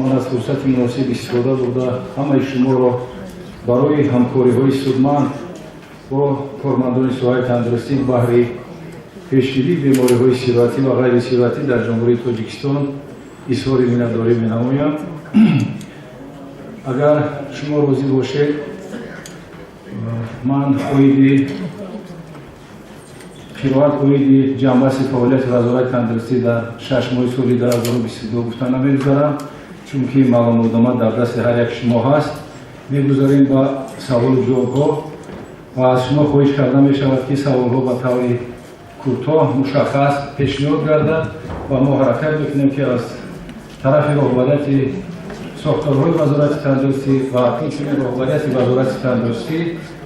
Ман аз фурсати муносиб истифода бурда, ҳамаи шуморо барои ҳамкориҳои судманд бо кормандони соҳаи тандурустӣ баҳри пешгирии бемориҳои сироятӣ ва ғайрисироятӣ дар Ҷумҳурии Тоҷикистон изҳори миннатдорӣ менамоям. Агар шумо розӣ бошед, ман оиди қироат оиди ҷамъбасти фаъолияти Вазорати тандурустӣ дар 6 моҳи соли 2022 гуфта намегузарам, чунки маълумотнома дар дасти ҳар як шумо ҳаст. Мегузарем ба саволу ҷавобҳо ва аз шумо хоҳиш карда мешавад, ки саволҳо ба таври кӯтоҳ, мушаххас пешниҳод гардад ва мо ҳаракат мекунем, ки аз тарафи роҳбарияти сохторҳои Вазорати тандурустӣ ва инчунин роҳбарияти Вазорати тандурустӣ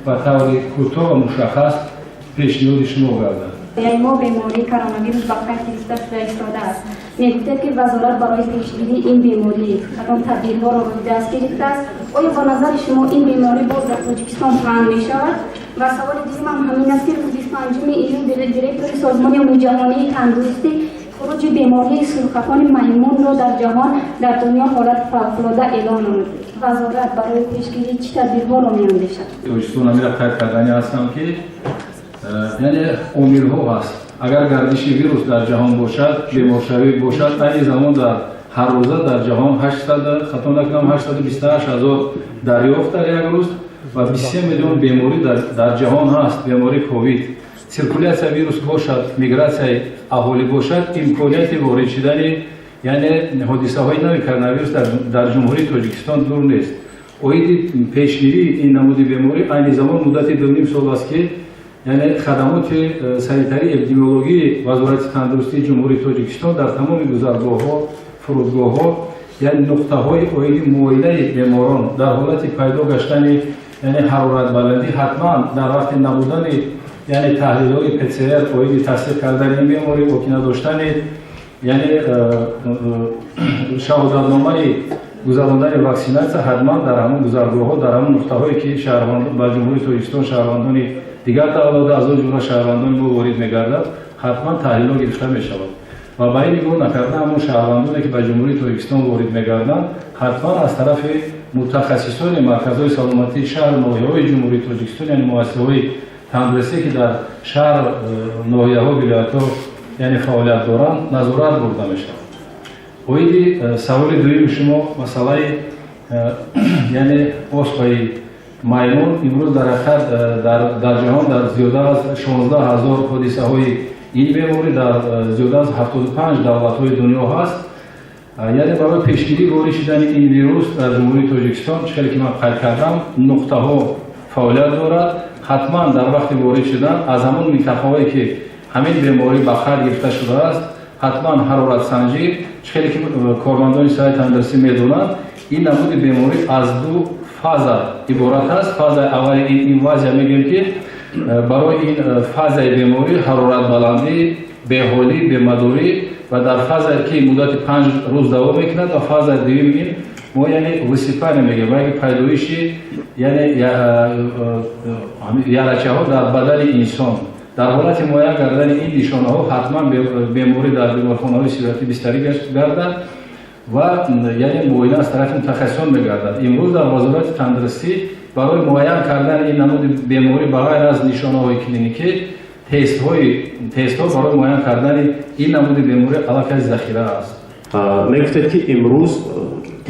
ба таври кӯтоҳ ва мушаххас пешниҳоди шумо гардад. Яъне мо бемории коронавирус ба қайд гирифта шуда истодааст. Мегуфтед, ки вазорат барои пешгирии ин беморӣ кадом тадбирҳоро рӯи даст гирифтааст? Оё ба назари шумо ин беморӣ боз дар Тоҷикистон паҳн мешавад? Ва саволи дуюмам ҳамин аст, ки рӯзи 25-уми июн директори Созмони Умумиҷаҳонии тандурустӣ хуруҷи бемории сурхакони маймунро дар ҷаҳон, дар дунё ҳолати фавқулода эълон намуд. Вазорат барои пешгирӣ чӣ тадбирҳоро меандешад? Тоҷикистон ҳамира қайд кардани ҳастам, ки яъне омилҳо ҳаст. Агар гардиши вирус дар ҷаҳон бошад, беморшавӣ бошад, айни замон дар ҳар рӯза дар ҷаҳон 800, хато накунам, 828 ҳазор дарёфт дар як рӯз ва 23 миллион беморӣ дар ҷаҳон ҳаст, бемории ковид. Циркуляция вирус бошад, мигратсияи аҳолӣ бошад, имконияти ворид шудани, яъне ҳодисаҳои нави коронавирус дар Ҷумҳурии Тоҷикистон дур нест. Оиди пешгирии ин намуди беморӣ, айни замон муддати 2,5 сол аст, ки яъне хадамоти санитарии эпидемиологии Вазорати тандурустии Ҷумҳурии Тоҷикистон дар тамоми гузаргоҳҳо, фурудгоҳҳо, яъне нуқтаҳои оиди муоинаи беморон дар ҳолати пайдо гаштани, яъне ҳароратбаландӣ, ҳатман дар вақти набудани, яъне таҳлилҳои ПЦР оиди тасдиқ кардани ин беморӣ, боки надоштани, яъне шаҳодатномаи гузарондани ваксинатсия, ҳатман дар ҳамон гузаргоҳҳо, дар ҳамон нуқтаҳое, ки ба Ҷумҳурии Тоҷикистон шаҳрвандони дигар давлатҳо, аз он ҷумла шаҳрвандони мо, ворид мегардад, ҳатман таҳлилҳо гирифта мешавад. Ва ба ин нигоҳ накарда, ҳамон шаҳрвандоне, ки ба Ҷумҳурии Тоҷикистон ворид мегарданд, ҳатман аз тарафи мутахассисони марказҳои саломатии шаҳру ноҳияҳои Ҷумҳурии Тоҷикистон, яъне муассисаҳои тандурустӣ, ки дар шаҳр, ноҳияҳо, вилоятҳо, яъне фаъолият доранд, назорат бурда мешавад. Оиди саволи дуюми шумо, масъалаи яъне оспаи маймун, имрӯз дар ҳақиқат дар ҷаҳон дар зиёда аз 16 ҳазор ҳодисаҳои ин беморӣ дар зиёда аз 75 давлатҳои дунё ҳаст. Яъне барои пешгирии ворид шудани ин вирус дар Ҷумҳурии Тоҷикистон, чӣ хеле ки ман қайд кардам, нуқтаҳо фаъолият дорад. Ҳатман дар вақти ворид шудан аз ҳамон минтақаҳое, ки ҳамин беморӣ ба қайд гирифта шудааст, ҳатман ҳароратсанҷӣ. Чӣ хеле ки кормандони соҳаи тандурустӣ медонанд, ин намуди беморӣ аз ду фаза иборат аст. Фазаи аввали ин инвазия мегӯем, ки барои ин фазаи беморӣ ҳароратбаландӣ, беҳолӣ, бемадорӣ ва дар фазае, ки муддати 5 рӯз давом мекунад, ва фазаи дуюм ин мо, яъне высыпание мегӯем, яъне пайдоиши, яъне ярачаҳо дар бадани инсон. Дар ҳолати муайян кардани ин нишонаҳо, ҳатман беморӣ дар беморхонаҳои сироятӣ бистарӣ гардад ва яъне муоина аз тарафи мутахассисон мегардад. Имрӯз дар Вазорати тандурустӣ барои муайян кардани ин намуди беморӣ, ба ғайр аз нишонаҳои клиникӣ, тестҳо барои муайян кардани ин намуди беморӣ аллакай захира аст. Мегуфтед, ки имрӯз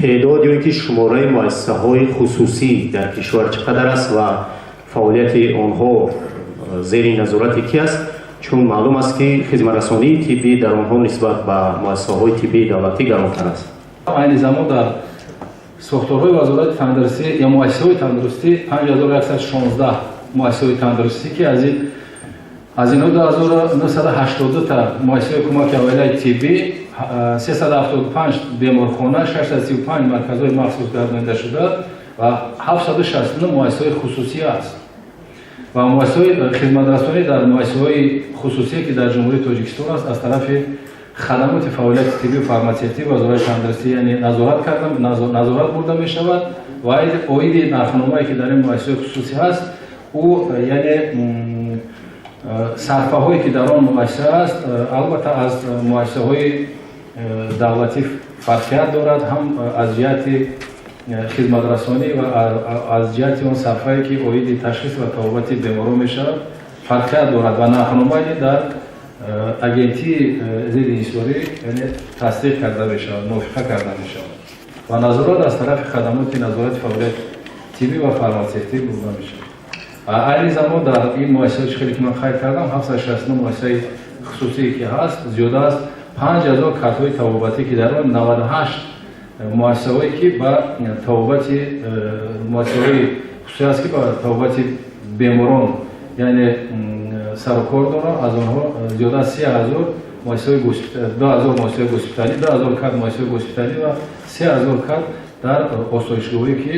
теъдод ё ин ки шумораи муассисаҳои хусусӣ дар кишвар чӣ қадар аст ва фаъолияти онҳо зери назорати ки аст? Чун маълум аст, ки хизматрасонии тиббӣ дар онҳо нисбат ба муассисаҳои тиббии давлатӣ гаронтар аст. Айни замон дар сохторҳои Вазорати тандурустӣ ё муассисаҳои тандурустӣ 5116 муассисаҳои тандурустӣ, ки аз инҳо 2982 та муассисаҳои кӯмаки аввалияи тиббӣ, 375 беморхона, 635 марказҳои махсус гардонидашуда ва 769 муассисаҳои хусусӣ аст. Ва муассисаҳои хизматрасонӣ дар муассисаҳои хусусие, ки дар Ҷумҳурии Тоҷикистон аст, аз тарафи хадамоти фаъолияти тиббию фарматсевтӣ Вазорати тандурустӣ, яъне назорат карда, назорат бурда мешавад. Ва оиди нархномае, ки дар ин муассисаҳои хусусӣ ҳаст, ӯ яъне сарфаҳое, ки дар он муассиса аст, албатта аз муассисаҳои давлатӣ Фарқият дорад ҳам аз ҷиҳати хизматрасонӣ ва аз ҷиҳати он сарфае, ки оиди ташхис ва табобати беморон мешавад, фарқият дорад ва нархномаи дар агентии зидди инҳисорӣ, яъне, тасдиқ карда мешавад, мувофиқа карда мешавад ва назорат аз тарафи хадамоти назорати фаъолияти тиббӣ ва фарматсевтӣ бурда мешавад. Айни замон дар ин муассисаҳо, чӣ хеле ки ман қайд кардам, 769 муассисаи хусусие ки ҳаст, зиёда аз 5000 картҳои табобатӣ, ки дар он 98 муассисаҳое, ки ба табобати, муассисаҳои хусусӣ аст, ки ба табобати беморон, яъне, сарукор доранд, аз онҳо зиёда аз 3000 муассисаҳои, 2000 муассисаҳои госпиталӣ, 2000 карт муассисаҳои госпиталӣ ва 3000 карт дар осоишгоҳе, ки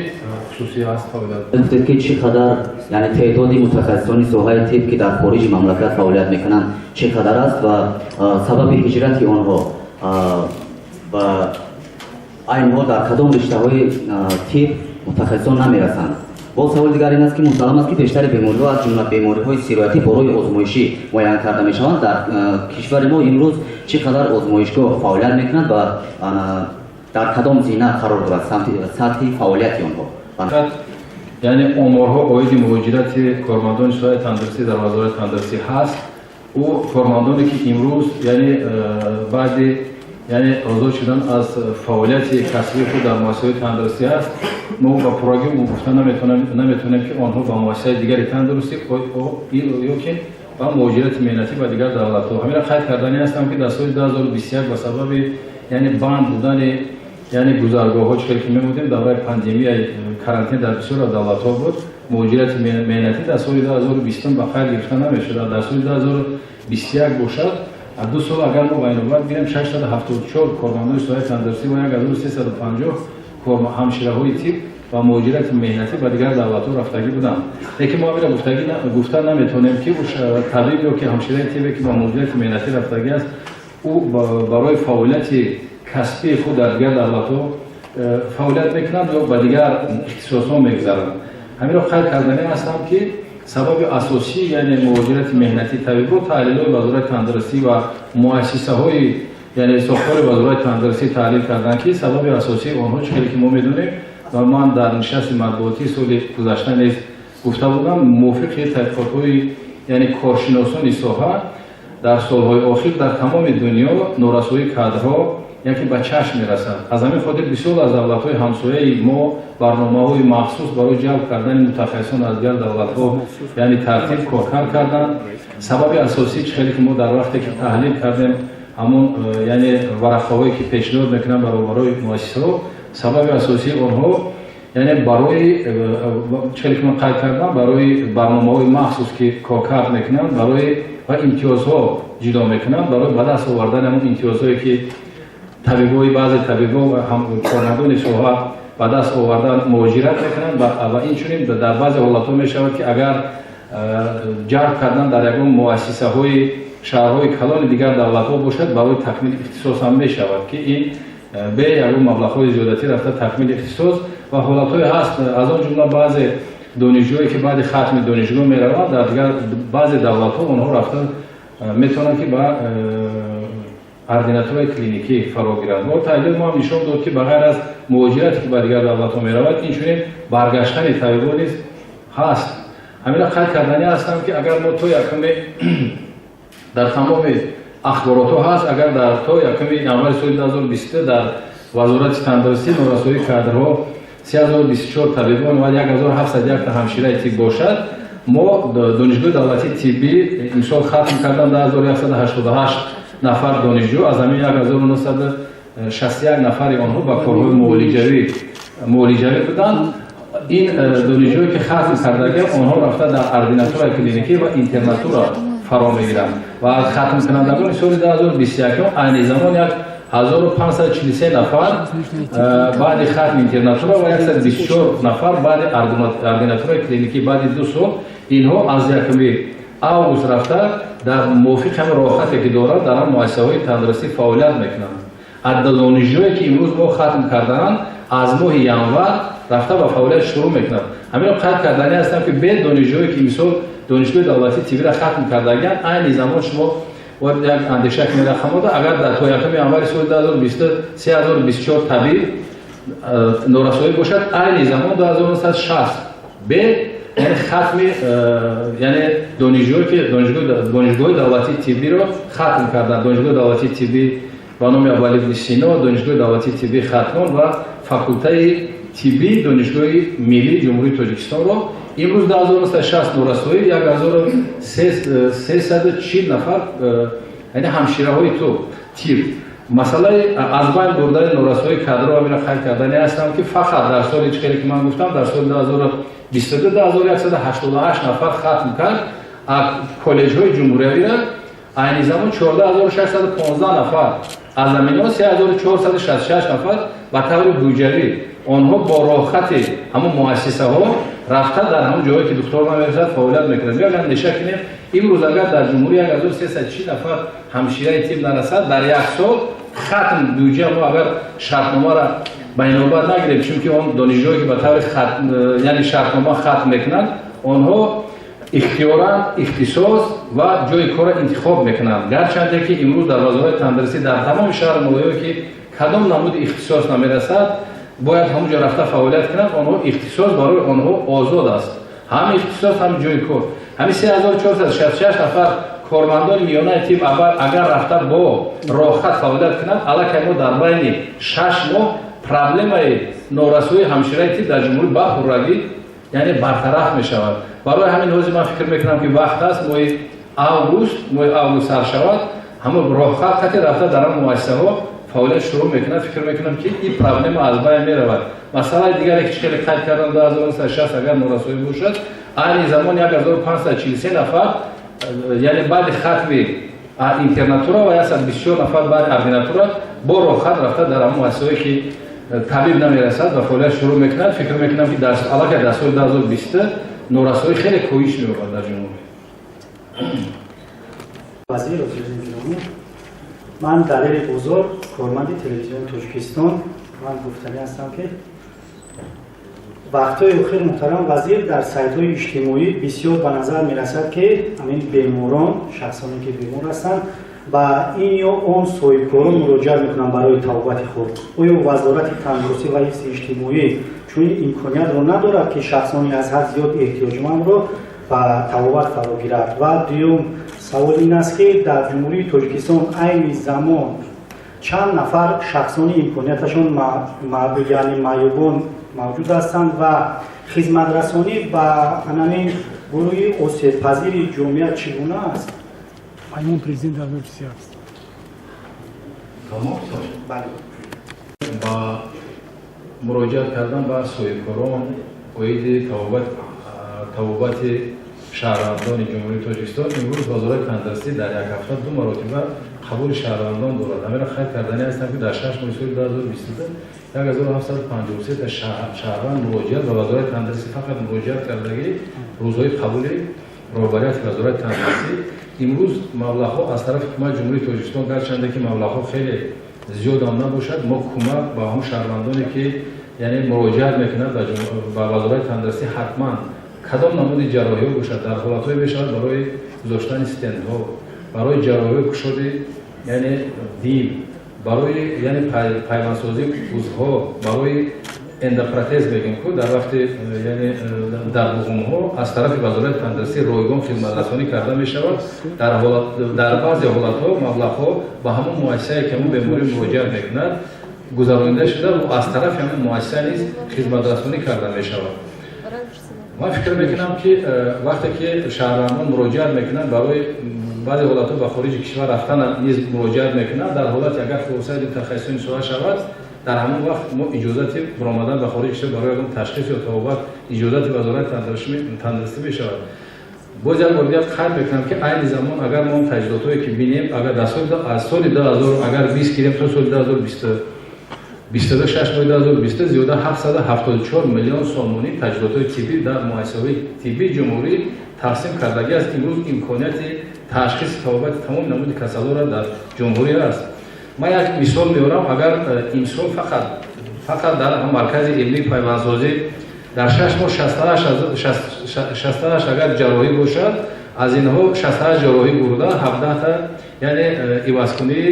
хусусӣ аст, фаъолият. Гуфтед, ки чӣ қадар, яъне теъдоди мутахассисони соҳаи тиб, ки дар хориҷи мамлакат фаъолият мекунанд, чӣ қадар аст ва сабаби ҳиҷрати онҳо ва айни ҳол дар кадом риштаҳои тиб мутахассисон намерасанд? Боз саволи дигар ин аст, ки мусаллам аст, ки бештари бемориҳо, аз ҷумла бемориҳои сироятӣ, бо роҳи озмоишӣ муайян карда мешаванд. Дар кишвари мо имрӯз чӣ қадар озмоишгоҳ фаъолият мекунад ва дар кадом зина қарор дорад сатҳи фаъолияти онҳо? Яъне, оморҳо оиди муҳоҷирати кормандони соҳаи тандурустӣ дар Вазорати тандурустӣ ҳаст. Ӯ кормандоне, ки имрӯз, яъне, баъди, яъне, озод шудан аз фаъолияти касбии худ дар муассисаҳои тандурустӣ ҳаст, мо ба пуррагӣ гуфта наметавонем, ки онҳо ба муассисаи дигари тандурустӣ ё ки ба муҳоҷирати меҳнатӣ ба дигар давлатҳо. Ҳамина қайд кардани ҳастам, ки дар соли 2021 ба сабаби, яъне, банд будани, яъне, гузаргоҳҳо, чӣ хеле ки мемудем, давраи пандемияи карантин дар бисёр аз давлатҳо буд, муҳоҷирати меҳнатӣ дар соли 2020 ба қайд гирифта намешуд. Дар соли 2021 бошад, 2 сол агар мо ба инобат гирем, 674 кормандони соҳаи тандурустӣ ва 1350 ҳамшираҳои тиб ва муҳоҷирати меҳнатӣ ба дигар давлатҳо рафтагӣ буданд. Лекин мо амира гуфта наметавонем, ки табиб ё ки ҳамшираи тибе, ки ба муҳоҷирати меҳнатӣ рафтагӣ аст, ӯ барои фаъолияти касбии худ дар дигар давлатҳо фаъолият мекунанд ё ба дигар ихтисосҳо мегузаранд. Ҳаминро қайд карданӣ ҳастам, ки сабаби асосӣ, яъне, муҳоҷирати меҳнатии табибро таҳлилҳои Вазорати тандурустӣ ва муассисаҳои, яъне, сохтори Вазорати тандурустӣ таҳлил карданд, ки сабаби асосии онҳо, чӣ хеле ки мо медонем ва ман дар нишасти матбуотии соли гузашта низ гуфта будам, мувофиқи тадқиқотҳои, яъне, коршиносони соҳа, дар солҳои охир дар тамоми дунё норасоии кадрҳо яке ба чашм мерасад. Аз ҳамин хотир бисёр аз давлатҳои ҳамсояи мо барномаҳои махсус барои ҷалб кардани мутахассисон аз дигар давлатҳо, яъне, тартиб коркард карданд. Сабаби асосӣ, чӣ хеле ки мо дар вақте ки таҳлил кардем ҳамон, яъне, варақаҳое, ки пешниҳод мекунанд барои муассисаҳо, сабаби асосии онҳо, яъне, барои, чӣ хеле ки ман қайд кардам, барои барномаҳои махсус, ки коркард мекунанд барои ва имтиёзҳо ҷудо мекунанд, барои ба даст овардани ҳамон имтиёзҳое, ки табибои, баъзе табибо ва кормандони соҳа ба даст овардан, муҳоҷират мекунанд. Ва инчунин дар баъзе ҳолатҳо мешавад, ки агар ҷалб кардан дар ягон муассисаҳои шаҳрҳои калони дигар давлатҳо бошад, барои такмили ихтисос ҳам мешавад, ки ин бе ягон маблағҳои зиёдатӣ рафта такмили ихтисос ва ҳолатҳое ҳаст. Аз он ҷумла баъзе донишҷӯе, ки баъди хатми донишгоҳ мераванд дар дигар баъзе давлатҳо, онҳо рафта метавонанд, ки ба ординатураи клиникӣ фаро гиранд. Мо таҳлили мо ҳам нишон дод, ки ба ғайр аз муҳоҷирате, ки ба дигар давлатҳо меравад, инчунин баргаштани табибон низ ҳаст. Ҳамина қайд карданӣ ҳастам, ки агар мо то якуми, дар тамоми ахборотҳо ҳаст, агар дар то якуми январи соли 2023 дар Вазорати тандурустӣ норасоии кадрҳо 3024 табибон ва 1701 ҳамшираи тиб бошад, мо Донишгоҳи давлатии тиббӣ имсол хатм кардан 2188 нафар донишҷӯ, аз ҳамин 1961 нафари онҳо ба корҳои муолиҷавӣ буданд. Ин донишҷӯе, ки хатм кардагӣ, онҳо рафта дар ординатураи клиникӣ ва интернатура фаро мегиранд ва аз хатмкунандагони соли 2021 айни замон 1543 нафар баъди хатми интернатура ва 124 нафар баъди ординатураи клиникӣ, баъди 2 сол, инҳо аз якуми август рафта дар мувофиқи ҳамин роҳхате, ки дорад, дар ҳам муассисаҳои тандурустӣ фаъолият мекунанд. Аз донишҷӯе, ки имрӯз мо хатм кардаанд, аз моҳи январ рафта ба фаъолият шурӯъ мекунанд. Ҳаминро қайд карданӣ ҳастам, ки бе донишҷӯе, ки имсол Донишгоҳи давлатии тиббиро хатм кардагианд, айни замон шумо Бояд як андеша кунем рақамҳода. Агар дар то 1 январи соли 2020 3024 табиб норасоӣ бошад, айни замон 2960 бе, яъне хатми, яъне донишҷӯе ки донишгоҳи давлатии тиббиро хатм карданд, донишгоҳи давлатии тиббӣ ба номи Абуалӣ ибни Сино, донишгоҳи давлатии тиббии Хатлон ва факултаи тиббии донишгоҳи миллии Ҷумҳурии Тоҷикистонро, имрӯз 2960 норасоӣ, 1340 нафар, яъне ҳамшираҳои тиб. Масъалаи аз байн бурдани норасоии кадрро ҳамина қайд кардани ҳастам, ки фақат дар соли, чӣ хеле ки ман гуфтам, дар соли 2022 2188 нафар хатм кард коллеҷҳои ҷумҳуриявиро. Айни замон 14615 нафар, аз ҳаминҳо 3466 нафар ба таври буҷавӣ, онҳо бо роҳхати ҳамон муассисаҳо рафта, дар ҳамон ҷое ки духтор намерасад, фаъолият мекунад. Биё андеша кунем, имрӯз агар дар ҷумҳурӣ 1340 нафар ҳамшираи тиб нарасад дар як сол хатм буҷа, мо агар шартномаро ба инобат нагирем, чунки он донишҷӯе ки ба таври, яъне шартнома хатм мекунанд, онҳо ихтиёран ихтисос ва ҷои корро интихоб мекунанд. Гарчанде ки имрӯз дар Вазорати тандурустӣ дар тамоми шаҳру ноҳияҳое ки кадом намуди ихтисос намерасад, бояд ҳамон ҷо рафта фаъолият кунанд. Онҳо ихтисос барои онҳо озод аст, ҳам ихтисос, ҳам ҷои кор. Ҳамин 3466 нафар кормандони миёнаи тиб агар рафта бо роҳхат фаъолият кунанд, аллакай мо дар байни 6 моҳ проблемаи норасоии ҳамшираи тиб дар ҷумҳурӣ ба пуррагӣ, яъне бартараф мешавад. Барои ҳамин ҳозир ман фикр мекунам, ки вақт аст, моҳи август сар шавад, ҳамон роҳхат хати рафта дар ҳамон муассисаҳо фаъолият шурӯъ мекунад. Фикр мекунам, ки ин проблема аз байн меравад. Масъалаи дигаре ки хеле қайд кардам, 2960 агар норасоӣ бошад, айни замон 1543 нафар, яъне баъди хатми интернатура ва 124 нафар баъди ординатура бо роҳхат рафта дар ҳамон муассисаҳое ки табиб намерасад ва фаъолият шурӯъ мекунад. Фикр мекунам, ки аллакай дар соли 2020 норасоӣ хеле коҳиш меёбад дар ҷумҳурӣ. Вазир гиромӣ, ман Далери Бозор, корманди Телевизиони Тоҷикистон. Ман гуфтанӣ ҳастам, ки вақтҳои охир, муҳтарам вазир, дар сайтҳои иҷтимоӣ бисёр ба назар мерасад, ки ҳамин беморон, шахсоне ки бемор ҳастанд, ба ин ё он соҳибкорон муроҷиат мекунанд барои табобати худ. Оё Вазорати тандурустӣ ва ҳифзи иҷтимоӣ чунин имкониятро надорад, ки шахсони аз ҳад зиёд эҳтиёҷмандро ба табобат фаро гирад? Ва дуюм савол ин аст, ки дар Ҷумҳурии Тоҷикистон айни замон чанд нафар шахсони имконияташон, яъне маъюбон мавҷуд ҳастанд ва хизматрасонӣ ба ҳамин гурӯҳи осебпазири ҷомеа чӣ гуна аст? Паймон президент 2027. Тамом. Бале. Ба муроҷиат кардан ба соҳибкорон оиди табобати шаҳрвандони Ҷумҳурии Тоҷикистон, имрӯз Вазорати тандурустӣ дар як ҳафта ду маротиба қабули шаҳрвандон дорад. Ҳаминро қайд карданӣ ҳастам, ки дар 6 моҳи соли 2022 1753 та шаҳрванд муроҷиат ба Вазорати тандурустӣ, фақат муроҷиат кардагӣ рӯзҳои қабули роҳбарияти Вазорати тандурустӣ. Имрӯз маблағҳо аз тарафи ҳукумати Ҷумҳурии Тоҷикистон, гарчанде ки маблағҳо хеле зиёдам набошад, мо кӯмак ба ҳамон шаҳрвандоне ки, яъне муроҷиат мекунад ба Вазорати тандурустӣ, ҳатман кадом намуди ҷарроҳиҳо бошад, дар ҳолатҳое мешавад барои гузоштани стентҳо, барои ҷарроҳиҳои кушоди, яъне дил, барои, яъне пайвандсозии узвҳо, барои эндопротез мегӯем ку, дар вақти, яъне дар буғумҳо аз тарафи Вазорати тандурустӣ ройгон хизматрасонӣ карда мешавад. Дар баъзе ҳолатҳо маблағҳо ба ҳамон муассисае ки ҳамон беморӣ муроҷиат мекунад гузаронида шуда, аз тарафи ҳамон муассиса низ хизматрасонӣ карда мешавад. Ман фикр мекунам, ки вақте ки шаҳрвандон муроҷиат мекунанд, барои баъзе ҳолатҳо ба хориҷи кишвар рафтан низ муроҷиат мекунанд. Дар ҳолате агар хулосаи мутахассисони соҳа шавад, дар ҳамон вақт мо иҷозати баромадан ба хориҷи кишвар барои ягон ташхис ё табобат иҷозати Вазорати тандурустӣ мешавад. Боз як бор дигар қайд мекунам, ки айни замон агар мо таҷдидотҳое ки бинем, агар аз соли 2000 агар 20 гирем то соли 2022, 6 моҳи 2020, зиёда 774 миллион сомонӣ таҷдидотҳои тиббӣ дар муассисаҳои тиббии ҷумҳурӣ тақсим кардагӣ аст. Имрӯз имконияти ташхиси табобати тамоми намуди касалҳоро дар ҷумҳурӣ аст. Ман як мисол меорам. Агар имсол фақат дар маркази илмии пайвандсозӣ Дар 6 моҳ 68 агар ҷарроҳӣ бошад, аз инҳо 68 ҷарроҳӣ бурда, 17та, яъне ивазкунии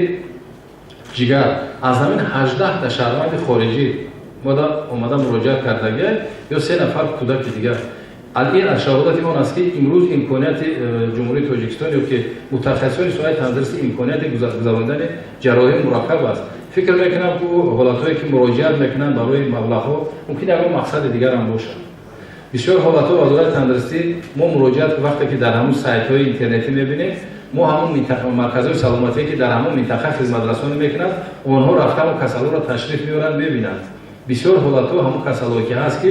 ҷигар. Аз ҳамин 18та шаҳрванди хориҷӣ омада муроҷиат кардагия ё се нафар кӯдаки дигар. Ин аз шаҳодати он аст, ки имрӯз имконияти Ҷумҳурии Тоҷикистон ё ки мутахассисони соҳаи тандурустӣ имконияти гузарондани ҷарроҳии мураккаб аст. Фикр мекунам, ки ҳолатҳое, ки муроҷиат мекунанд барои маблағҳо, мумкин ягон мақсади дигарам бошад. Бисёр ҳолатҳо Вазорати тандурустӣ мо муроҷиат, вақте ки дар ҳамун сайтҳои интернетӣ мебинем, мо ҳамун марказҳои саломатие, ки дар ҳамун минтақа хизматрасонӣ мекунанд, онҳо рафта ҳамун касалҳоро ташриф меоранд, мебинанд. Бисёр ҳолатҳо ҳамун касалҳое ки ҳаст, ки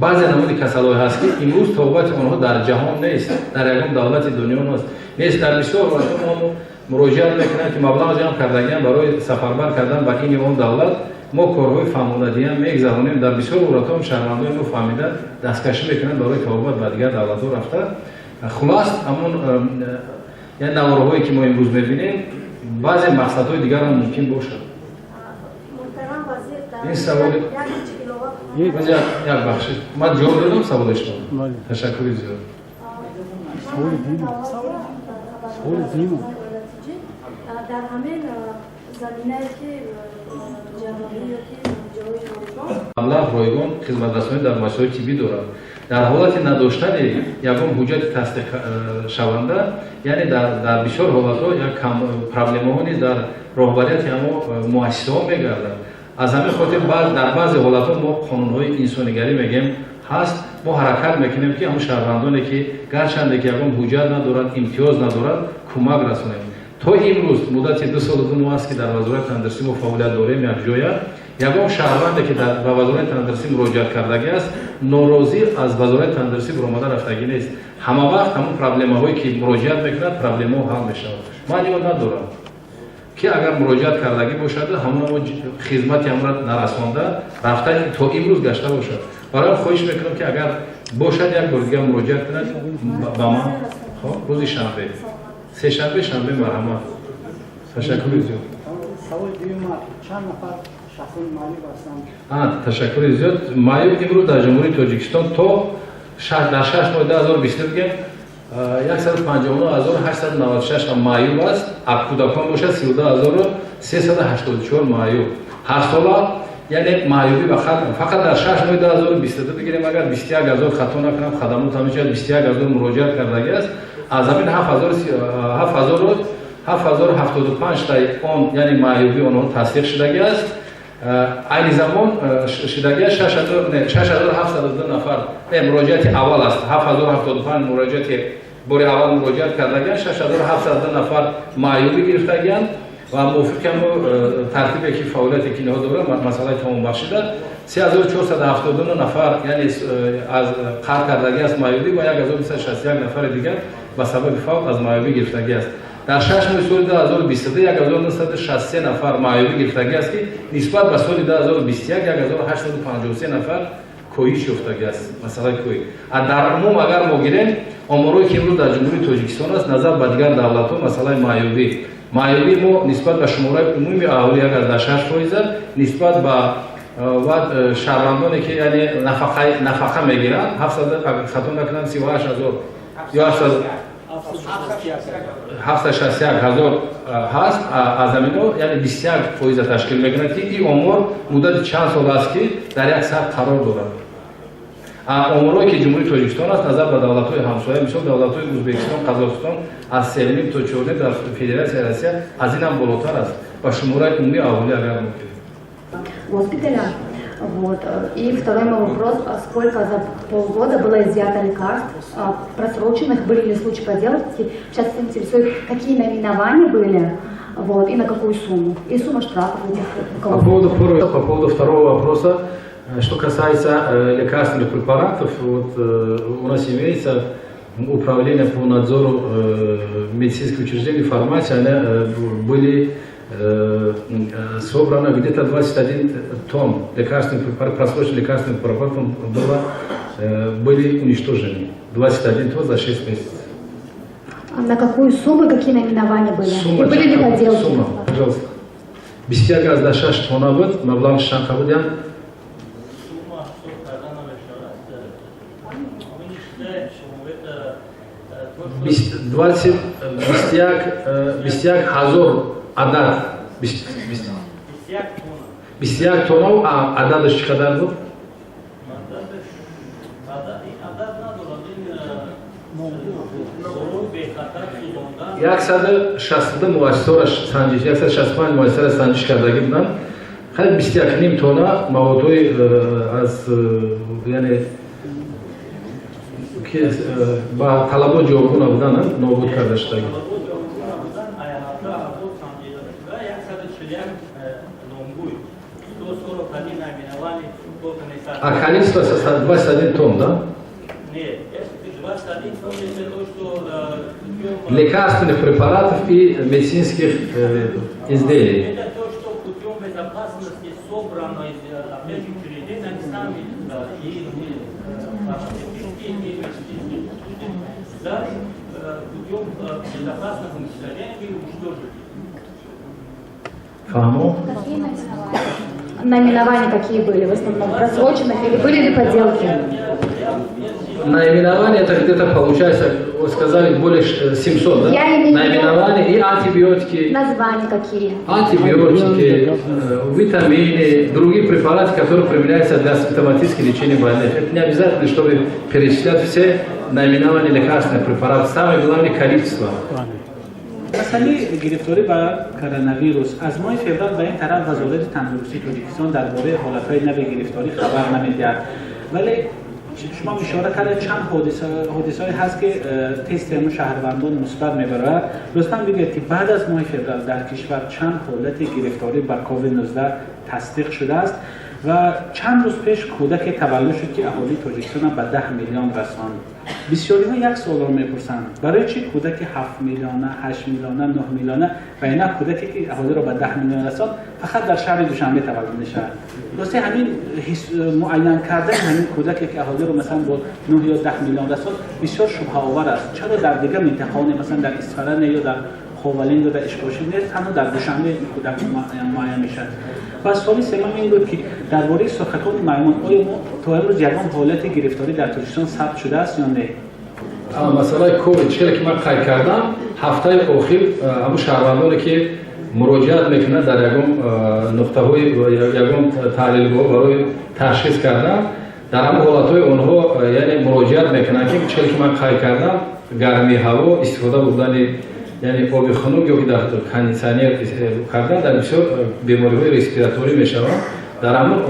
баъзе намуди касалҳое ҳаст, ки имрӯз тобати онҳо дар ҷаҳон нест, дар ягон давлати дунё нест. Дар бисёр ҳолатҳо мо муроҷиат мекунанд, ки маблағ ҷамъ кардагиам барои сафарбар кардан ба ин ё он давлат. Мо корҳои фаҳмонадиам мегузаронем. Дар бисёр ҳолатҳо шаҳрвандони мо фаҳмида дасткашӣ мекунанд барои табобат ба дигар давлатҳо рафта. Хулас, ҳамон яъне наворҳое, ки мо имрӯз мебинем, баъзе мақсадҳои дигарам мумкин бошад. Ин саволи як бахши ман ҷавоб додам саволи шумо. Ташаккури зиёд. Саволи дуюм. Дар ҳамин заминае, ки ҷарроҳӣ ё ки ҷои ройгон Маблағ ройгон хизматрасонӣ дар муассисаҳои тиббӣ дорад. Дар ҳолати надоштани ягон ҳуҷҷати тасдиқшаванда, яъне дар бисёр ҳолатҳо як проблемаҳо низ дар роҳбарияти ҳамо муассисаҳо мегардад. Аз ҳамин хотир дар баъзе ҳолатҳо мо қонунҳои инсонигарӣ мегӯем ҳаст. Мо ҳаракат мекунем, ки ҳамон шаҳрвандоне, ки гарчанде ки ягон ҳуҷҷат надоранд, имтиёз надоранд, кӯмак расонем. То имрӯз муддати 2 солу 2 моҳ аст, ки дар Вазорати тандурустӣ мо фаъолият дорем якҷоя, ягон шаҳрванде, ки ба Вазорати тандурустӣ муроҷиат кардагӣ аст, норозӣ аз Вазорати тандурустӣ баромада рафтагӣ нест. Ҳама вақт ҳамон проблемаҳое, ки муроҷиат мекунад, проблемаҳо ҳал мешавад. Ман ёд надорам, ки агар муроҷиат кардагӣ бошад, ҳамон хизмати ҳамра нарасонда рафта то имрӯз гашта бошад. Барои хоҳиш мекунам, ки агар бошад, як бор дигар муроҷиат кунад ба ман. Хоб, рӯзи шанбе, сешанбе, шанбе, марҳамат. Ташаккури зиёд. Саволи дуюм: чанд нафар шахсони маъюб ҳастанд? Ташаккури зиёд. Маъюб имрӯз дар Ҷумҳурии Тоҷикистон то дар 6 моҳи 2020 бигем, 159 896 маъюб аст. А кӯдакон бошад, 32 384 маъюб ҳарсола, яъне маъюбӣ ба фақат дар 6 моҳи 2022 бигирем агар, 21 0, хато накунам, хадамот ҳамеша 21 000 муроҷиат кардагӣ аст. Аз ҳамин 7075 таи он, яъне маъюбӣ онҳо тасдиқ шудагӣ аст. Айни замон шудагӣ аст 6702 нафар. Не, муроҷиати аввал аст, 7075 муроҷиати бори аввал муроҷиат кардагианд, 6702 нафар маъюбӣ гирифтагианд ва мувофиқи ҳамо тартибе, ки фаъолияте, ки инҳо дорад, масъалаи тамомбахшида 3479 нафар, яъне аз қат кардагӣ аст маъюбӣ ва 1261 нафари дигар ба сабаби фавт аз маъюбӣ гирифтагӣ аст. Дар 6 моҳи соли 2022 1963 нафар маъюбӣ гирифтагӣ аст, ки нисбат ба соли 2021 1853 нафар коҳиш ёфтагӣ аст масъалаи коҳиш. А дар умум агар мо гирем, оморое, ки имрӯз дар Ҷумҳурии Тоҷикистон аст, назар ба дигар давлатҳо, масъалаи маъюбӣ мо нисбат ба шумораи умумии аҳолӣ 1,6%, нисбат ба ва шаҳрвандоне, ки яъне нафақа мегиранд, хато накунам, 38 000 ё 761 000 ҳаст. Аз ҳамино, яъне 21% ташкил мекунад, ки ин омор муддати чанд сол аст, ки дар як сатҳ қарор дорад. Оморое, ки Ҷумҳурии Тоҷикистон аст, назар ба давлатҳои ҳамсоя, мисол давлатҳои Ӯзбекистон, Қазоқистон, аз 3,5 то 4, дар Федератсияи Россия аз ин ҳам болотар аст ба шумораи умумии аҳолӣ агар мо Госпиталя. Вот. И второй мой вопрос: сколько за полгода было изъято лекарств, просроченных, были ли случаи подделки? Сейчас интересует, какие наименования были, вот, и на какую сумму, и сумма штрафов этих. По поводу второго вопроса, что касается лекарственных препаратов, вот, у нас имеется управление по надзору медицинских учреждений, фармации, они были собрано где-то 21 тонн лекарственных препаратов, просроченных лекарственных препаратов были уничтожены. 21 тонн за 6 месяцев. А на какую сумму, какие наименования были? Сумма, и были ли подделки? Сумма, пожалуйста. 21,6 тонна буд, маблағи чанд буд? 21 ҳазор адад, 21 тонна. Ададаш чӣ қадар буд? Адад надорад. Ин 162 муассисаро санҷиш, 165 муассисаро санҷиш кардагӣ буданд. Хеле 21,5 тонна маводҳои аз, яъне ки ба талабот ҷавобгӯ набуданд, нобуд карда шудагӣ. Талабот ҷавобгӯ набуданд, ҳафта санҷида шуда 141 номгӯй, 141 наименование только не А количество 21 тонн, да? Нет, 21 тонн — это то, что путем Лекарственных препаратов и медицинских изделий. Это то, что путем безопасности собрано из опять же учреждений, они сами и фармацевтические, и медицинские сдали, путем безопасного уничтожения и уничтожили. Фаҳмо? Какие наименования? Наименования какие были? В основном просроченных или были ли подделки? Наименование — это где-то получается, вы сказали, более 700, да? Я имею в виду- Наименование и антибиотики, Названия какие? Антибиотики, витамины, другие препараты, которые применяются для симптоматического лечения больных. Это не обязательно, чтобы перечислять все наименования лекарственных препаратов. Самое главное — количество. Масъалаи гирифторӣ ба коронавирус: аз моҳи феврал ба ин тараф Вазорати тандурустии Тоҷикистон дар бораи ҳолатҳои нави гирифторӣ хабар намедиҳад, вале шумо ишора кардед, чанд ҳодисаҳое ҳаст, ки тести ҳамун шаҳрвандон мусбат мебарояд. Лутфан бигӯед, ки баъд аз моҳи феврал дар кишвар чанд ҳолати гирифторӣ ба COVID-19 тасдиқ шудааст ва чанд рӯз пеш кӯдаке таваллуд шуд, ки аҳолии Тоҷикистонро ба 10 миллион расонд. Бисёриҳо як суолро мепурсанд: барои чӣ кӯдаки 7 миллиона, 8 миллиона, 9 миллиона ва инак кӯдаке, ки аҳолиро ба 10 миллион расонд, фақат дар шаҳри Душанбе таваллуд мешавад? Рости, ҳамин муайян кардани ҳамин кӯдаке, ки аҳолиро масалан бо 9 ё 10 миллион расонд, бисёр шубҳаовар аст. Чаро дар дигар минтақаҳо, масалан дар Исфаране ё дар Ховалинг ё дар Ишкошим нест, танҳо дар Душанбе ин кӯдак муайян мешавад? Ва суоли сеюм ин буд, ки дар бораи сурхакони маймун: оё мо то имрӯз ягон ҳолати гирифторӣ дар Тоҷикистон сабт шудааст ё не? Масъалаи ковид, чизе ки ман қайд кардам, ҳафтаи охир ҳамун шаҳрвандоне, ки муроҷиат мекунанд дар ягон нуқтаҳои, ягон таҳлилгоҳ барои ташхис кардан, дар ҳамон ҳолатҳои онҳо, яъне муроҷиат мекунанд, ки чизе ки ман қайд кардам, гармии ҳаво, истифода бурдани, яъне оби хунук ё ки дар кондитсионер кардан, дар бисёр бемориҳои респираторӣ мешаванд. Дар ҳамон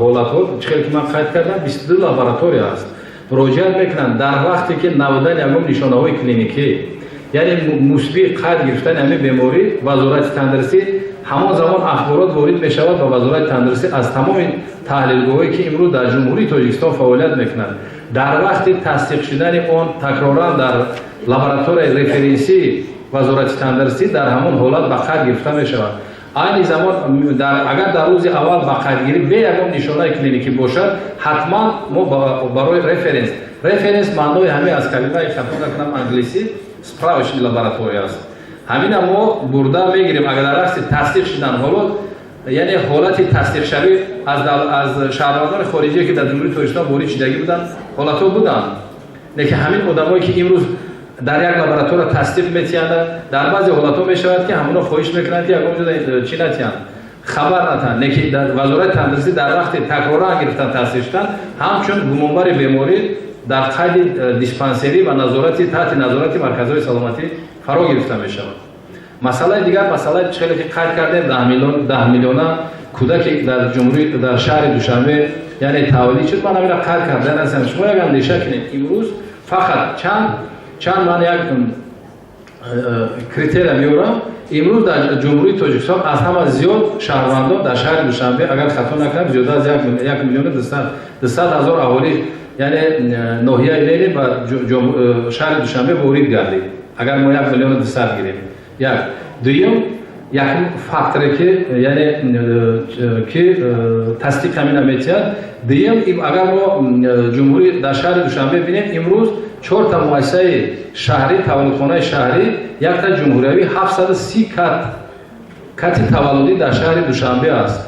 ҳолатҳо, чизе ки ман қайд кардам, 22 лаборатория аст, муроҷиат мекунанд. Дар вақте ки набудани ягон нишонаҳои клиникӣ, яъне мусбӣ қайд гирифтани ҳамин беморӣ, Вазорати тандурустӣ ҳамон замон ахборот ворид мешавад ба Вазорати тандурустӣ аз тамоми таҳлилгоҳое, ки имрӯз дар Ҷумҳурии Тоҷикистон фаъолият мекунанд. Дар вақти тасдиқ шудани он такроран дар лабораторияи референсии Вазорати тандурустӣ, дар ҳамон ҳолат ба қайд гирифта мешавад. Айни замон, агар дар рӯзи аввал ба қайдгирӣ бе ягон нишонаи клиникӣ бошад, ҳатман мо барои референс, референс маънои ҳамин аз калимаи, хато накунам, англисӣ справочный лаборатория аст, ҳамина мо бурда мегирем. Агар дар вақти тасдиқ шудан ҳолот, яъне ҳолати тасдиқшавӣ аз шаҳрвандони хориҷие, ки дар Ҷумҳурии Тоҷикистон ворид шудагӣ буданд, ҳолатҳо буданд, лекин ҳамин одамое, ки имрӯз дар як лаборатория тасдиқ метиҳанд, дар баъзе ҳолатҳо мешавад, ки ҳамоно хоҳиш мекунанд, ки ягон ҷо чӣ натиҳанд, хабар натиҳанд, лекин Вазорати тандурустӣ дар вақти такроран гирифтан, тасдиқ шудан, ҳамчун гумонбари беморӣ дар қайди диспансерӣ ва назорати, таҳти назорати марказҳои саломатӣ фаро гирифта мешавад. Масъалаи дигар, масъалаи хеле ки қайд кардем, 10 миллиона кӯдаке дар ҷумҳурӣ, дар шаҳри Душанбе, яъне таваллуд шуд, ман ҳамина қайд кардан ҳастам. Шумо як андеша кунед: имрӯз фақат чанд, ман як критерия меорам, имрӯз дар Ҷумҳурии Тоҷикистон аз ҳама зиёд шаҳрвандон дар шаҳри Душанбе, агар хато накунам, зиёда аз 1 200 000 аҳолӣ, яъне ноҳияи Ленин ба шаҳри Душанбе ворид гардид, агар мо 1 200 000 гирем. Як дуюм, якум факторе, ки яъне ки тасдиқ ҳамина метиҳад. Дуюм, агар мо ҷумҳурӣ, дар шаҳри Душанбе бинем, имрӯз чорта муассисаи шаҳрӣ, таваллудхонаи шаҳрӣ, якта ҷумҳуриявӣ, 730 кати таваллудӣ дар шаҳри Душанбе аст.